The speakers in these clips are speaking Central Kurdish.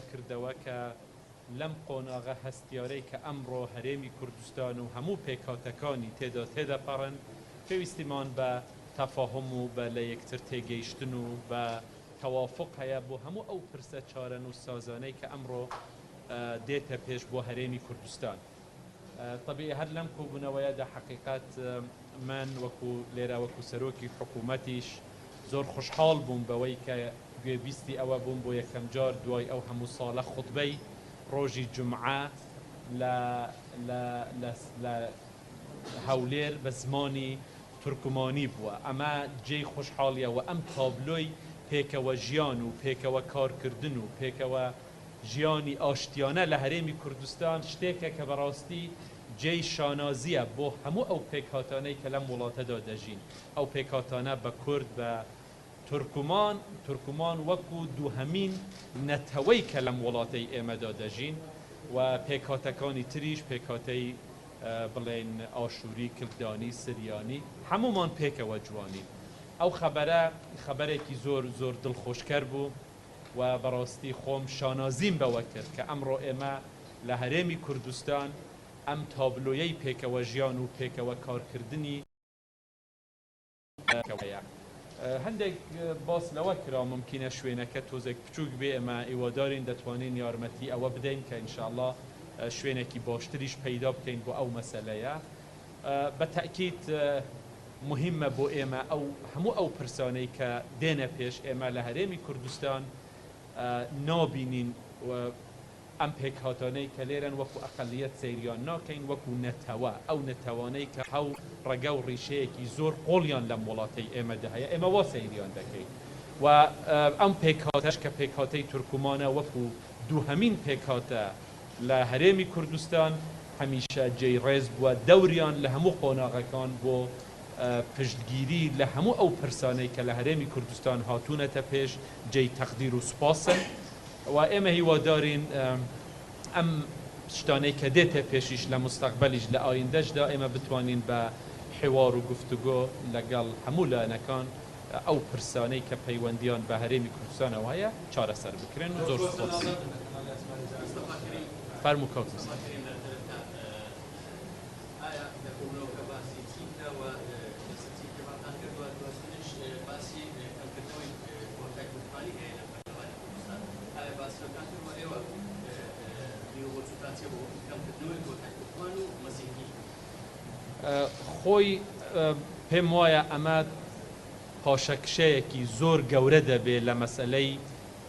کردەوە کە لەم قۆناغە هەستیارەی کە ئەمڕۆ هەرێمی کوردستان و هەموو پێکهاتەکانی تێدا تێدەپەڕن، پێویستیمان بە تەفاهوم و بە لە یەکتر تێگەیشتن و بە تەوافوق هەیە بۆ هەموو ئەو پرسە چارەنووسسازانەی کە ئەمڕۆ دێتە پێش بۆ هەرێمی کوردستان. تەبیعی هەر لەم کۆبوونەوەیەدا حەقیقەت من وەکو لێرە وەکو سەرۆکی حکوومەتیش زۆر خوشحاڵ بووم بەوەی کە گوێبیستی ئەوە بووم بۆ یەکەمجار دوای ئەو هەموو ساڵە خوتبەی ڕۆژی جومعە لە لە لە لە هەولێر بە زمانی تورکمانی بووە، ئەمە جێی خۆشحاڵیە و ئەم تابلۆی پێکەوە ژیان و پێکەوە کارکردن و پێکەوە ژیانی ئاشتیانە لە هەرێمی کوردستان شتێکە کە بەڕاستی جێی شانازیە بۆ هەموو ئەو پێکهاتانەی کە لەم وڵاتەدا دەژین، ئەو پێکهاتانە بە کورد، بە تورکمان، تورکمان وەکو دووهەمین نەتەوەی کە لەم وڵاتەی ئێمەدا دەژین و پێکهاتەکانی تریش، پێکهاتەی بڵێین ئاشووری، کلدانی، سریانی، هەموومان پێکەوە جوانین. ئەو خەبەرە خەبەرێکی زۆر زۆر دڵخۆشکەر بوو و بەڕاستی خۆم شانازیم بەوە کرد کە ئەمڕۆ ئێمە لە هەرێمی کوردستان ئەم تابلۆیەی پێکەوە ژیان و پێکەوە کارکردنی هەیە. هەندێک باس لەوە کرا مومکینە شوێنەکە تۆزێک بچووک بێ، ئێمە هیوادارین دەتوانین یارمەتی ئەوە بدەین کە ئینشاڵڵا شوێنێکی باشتریش پەیدا بکەین بۆ ئەو مەسەلەیە. بە تەئکید موهیمە بۆ ئێمە ئەو هەموو ئەو پرسانەی کە دێنە پێش ئێمە لە هەرێمی کوردستان نابینین و ئەم پێکهاتانەی کە لێرەن وەکو ئەقەلیەت سەیریان ناکەین، وەکو نەتەوە، ئەو نەتەوانەی کە هەو ڕەگە و ڕیشەیەکی زۆر قوڵیان لەم وڵاتەی ئێمەدا هەیە، ئێمە وا سەیریان دەکەین و ئەم پێکهاتەش کە پێکهاتەی تورکمانە وەکو دووهەمین پێکهاتە لە هەرێمی کوردستان هەمیشە جێی ڕێز بووە، دەوریان لە هەموو قۆناغەکان بۆ پشتگیری لە هەموو ئەو پرسانەی کە لە هەرێمی کوردستان هاتوونەتە پێش جێی تەقدیر و سوپاسن. و ئێمە هیوادارین ئەم شتانەی کە دێتە پێشیش لە موستەقبەلیش لە ئایندەشدا ئێمە بتوانین بە حیوار و گفتوگۆ لەگەڵ هەموو لایەنەکان ئەو پرسانەی کە پەیوەندیان بە هەرێمی کوردستانەوە هەیە چارەسەر بکرێن و زۆر سوپاس. فەرموو کاک مستەفا. ئایا لە کۆبوونەوەکە باسی چی کرا و لەسەر چی ئیتیفاقتان کرد و دواتریش باسی کەمکردنەوەی کۆتای تورکمانی هەیە لە پەرلەمانی کوردستان ئایا باس لەوتان کرد و ئێوە بیروبۆچوونتان چیە بۆ کەمکردنەوەی کۆتای تورکمان و مەسیحی؟ خۆی پێم وایە ئەمە پاشەکشەیەکی زۆر گەورە دەبێ لە مەسەلەی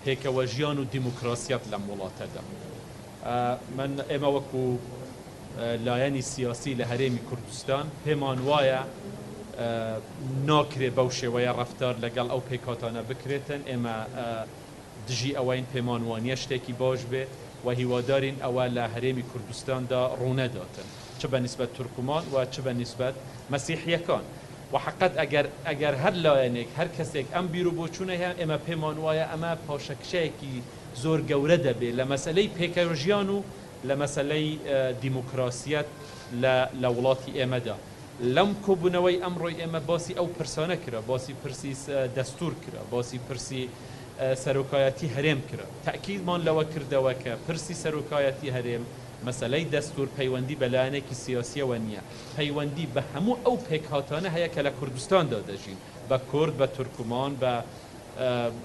پێکەوەژیان و دیموکراسیەت لەم وڵاتەدا. من ئێمە وەکو لایەنی سیاسی لە هەرێمی کوردستان پێمان وایە ناکرێ بەو شێوەیە ڕەفتار لەگەڵ ئەو پێکهاتانە بکرێتن، ئێمە دژی ئەوەین، پێمان وانیە شتێکی باش بێ و هیوادارین ئەوە لە هەرێمی کوردستاندا ڕوونەداتن چ بە نیسبەت تورکمان و چ بە نیسبەت مەسیحیەکان. وە حەقەت ئەگەر ئەگەر هەر لایەنێک هەر کەسێک ئەم بیرو بۆچوونەی هەیە ئێمە پێمان وایە ئەمە پاشەکشەیەکی زۆر گەورە دەبێ لە مەسەلەی پێکەوەژیان و لە مەسەلەی دیموکراسیەت لە لە وڵاتی ئێمەدا. لەم کۆبوونەوەی ئەمڕۆی ئێمە باسی ئەو پرسانە کرا، باسی پرسی دەستوور کرا، باسی پرسی سەرۆکایەتی هەرێم کرا. تەئکیدمان لەوە کردەوە کە پرسی سەرۆکایەتی هەرێم، مەسەلەی دەستوور پەیوەندی بە لایەنێکی سیاسیەوە نییە، پەیوەندی بە هەموو ئەو پێکهاتانە هەیە کە لە کوردستاندا دەژین، بە کورد، بە تورکمان، بە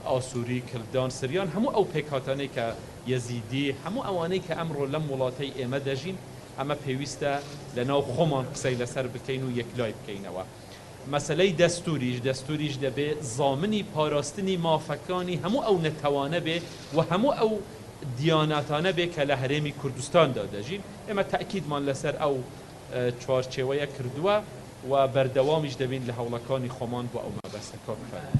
ئاسووری، کلدان، سریان، هەموو ئەو پێکهاتانەی کە یەزیدی، هەموو ئەوانەی کە ئەمڕۆ لەم وڵاتەی ئێمە دەژین، ئەمە پێویستە لەناو خۆمان قسەی لەسەر بکەین و یەکلای بکەینەوە. مەسەلەی دەستووریش، دەستووریش دەبێ زامنی پاراستنی مافەکانی هەموو ئەو نەتەوانە بێ و هەموو ئەو دیاناتانە بێ کە لە هەرێمی کوردستاندا دەژین. ئێمە تەئکیدمان لەسەر ئەو چوارچێوەیە کردووە و بەردەوامیش دەبین لە هەوڵەکانی خۆمان بۆ ئەو مەبەستە. کاک فەرهاد.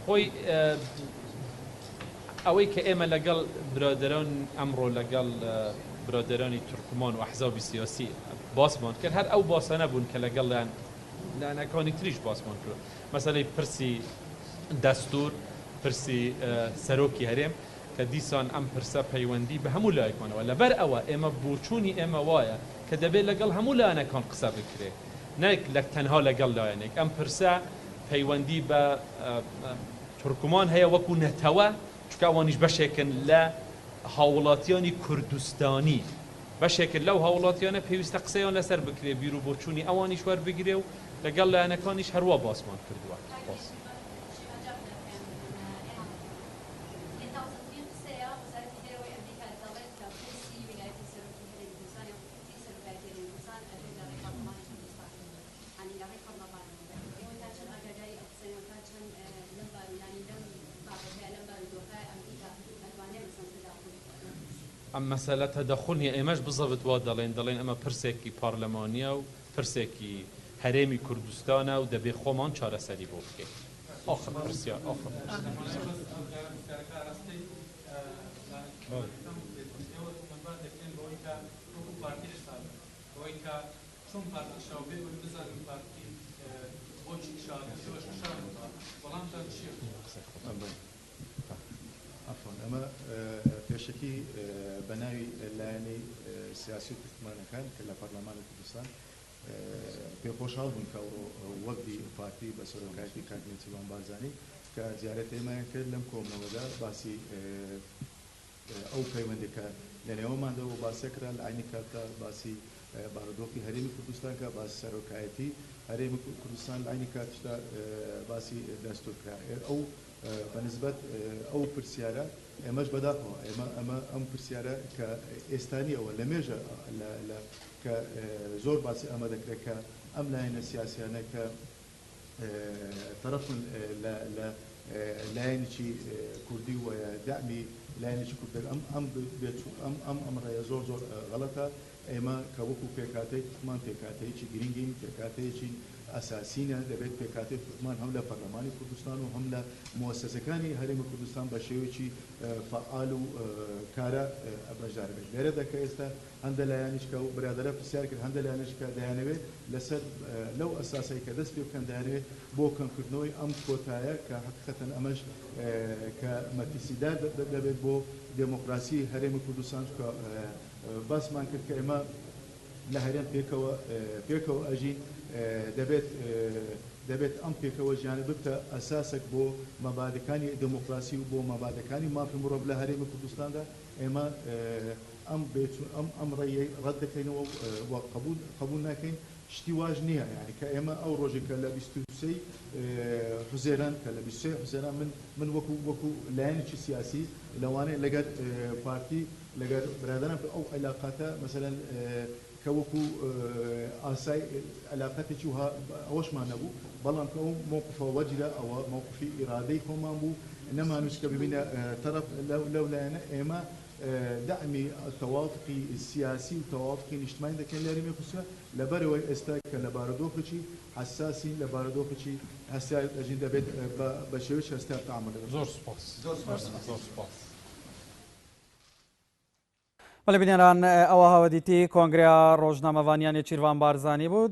خۆی ئەوەی کە ئێمە لەگەڵ برادەران ئەمڕۆ لەگەڵ برادەرانی تورکمان و ئەحزابی سیاسی باسمان کرد هەر ئەو باسانە بوون کە لەگەڵیان لایەنەکانی تریش باسمان کرد مەسەلەی پرسی دەستور. پرسی سەرۆکی هەرێم کە دیسان ئەم پرسە پەیوەندی بە هەموو لایەکمانەوە لەبەر ئەوە ئێمە بۆچوونی ئێمە وایە کە دەبێت لەگەڵ هەموو لایەنەکان قسە بکرێت نەک لە تەنها لەگەڵ لایەنێک. ئەم پرسە پەیوەندی بە تورکمان هەیە وەکو نەتەوە، چونکە ئەوانیش بەشێکن لە هاوڵاتیانی کوردستانی، بەشێکن لەو هاوڵاتیانە پێویستە قسەیان لەسەر بکرێ، بیروبۆچوونی ئەوانیش وەربگرێ و لەگەڵ لایەنەکانیش هەروا باسمان کردووە. سوپاس. ئەم مەسەلە تەدەخول نیە، ئێمەش بزەبت وا دەڵێین، دەڵێین ئەمە پرسێکی پارلەمانیە و پرسێکی هەرێمی کوردستانە و دەبێ خۆمان چارەسەری بۆ بکەین. ئاخر پرسیار، ئاخر پرسیار. چۆن پارتی کشاوە بێ ئەوەی بزانن پارتی بۆچی کشاوە ئێوەش کشانەوە وەڵامتان چیە؟ عەفوەن ئەمە پێشەکی بە ناوی لایەنەی سیاسی و تورکمانەکان کە لە پەرلەمانی کوردستان پێ خۆشحاڵ بووین کە ئەوڕۆ وەفدی پارتی بە سەرۆکایەتی کاک نێچیرڤان بارزانی کە زیارەتی ئێمەیان کرد لەم کۆبوونەوەدا باسی ئەو پەیوەندی کە لە نێوانماندا و باسە کرا لە عەینی کاتدا باسی بارودۆخی هەرێمی کوردستان کرا، باسی سەرۆکایەتی هەرێمی کوردستان لە عەینی کاتیشدا باسی دەستوور کرا. ئەو بە نسبەت ئەو پرسیارە ئێمەش بەداخەوە ئێمە ئەمە ئەم پرسیارە کە ئێستا نییە ئەوە لەمێژە لە کە زۆر باسی ئەمە دەکرێت کە ئەم لایەنە سیاسیانە کە تەرەفن لە لە لایەنێکی کوردی و دەعمی لایەنێکی کورد ئەم ئەم بێچوو ئەم ئەم ئەم ڕێیە زۆر زۆر غەڵەتە ئێمە کە وەکو پێکهاتەی تورکمان پێکهاتەیەکی گرنگین پێکهاتەیەکی ئەساسینە دەبێت پێکهاتەی تورکمان هەم لە پەرلەمانی کوردستان و هەم لە موەسەسەکانی هەرێمی کوردستان بە شێوەیەکی فەعال و کارا بەشدار بێت لێرەدا کە ئێستا هەندە لایەنیش کە ئەو برادەرە پرسیار کرد هەندە لایەنیش کە دەیانەوێت لەسەر لەو ئەساسەی کە دەست پێ بکەن دەیانەوێت بۆ کەمکردنەوەی ئەم کۆتایە کە حەقیقەتەن ئەمەش کە مەترسیدار دەبێت بۆ دێمۆکراسی هەرێمی کوردستان چونکە باسمان کرد کە ئێمە لە هەرێم پێکەوە پێکەوە ئەژین دەبێت دەبێت ئەم پێکەوە ژیانە ببتە ئەساسێک بۆ مەبادەکانی دێمۆکراسی و بۆ مەبادەکانی مافی مرۆڤ لە هەرێمی کوردستاندا ئێمە ئەم بێچوون ئەم ئەم ڕێیەی ڕەت دەکەینەوە و قبوول قبوول ناکەین شتی واش نییە یانی کە ئێمە ئەو ڕۆژێک کە لە 23 حوزێران کە لە 23 حوزێران من من وەکو وەکو لایەنێکی سیاسی لەوانەیە لەگەر پارتی لەگەر برادەران ئەو عیلاقاتە مەسەلەن کە وەکو ئاسای عیلاقەتێکی وها ئەوەشمان نەبوو بەڵام کە ئەو مەوقفە وەرگیرا ئەوە مەوقفی ئیرادەی خۆمان بوو نەمانویست کە ببینە تەرەف لەو لایەنە ئێمە دەعمی تەوافقی سیاسی و تەوافقی نیشتمانی دەکەین لە هەرێمی کوردستان لەبەرئەوەی ئێستا کە لە بارودۆخێکی حەساسین لە بارودۆخێکی هەستیار دەژین دەبێت بە شێوەیەکی هەستیار تەعامول لەگەڵ زۆر سوپاس زۆر سوپاس. بەڵێ بینەران ئەوە هاوەدیتی کۆنگرەیا ڕۆژنامەڤانیان نێچیرڤان بارزانی بوو.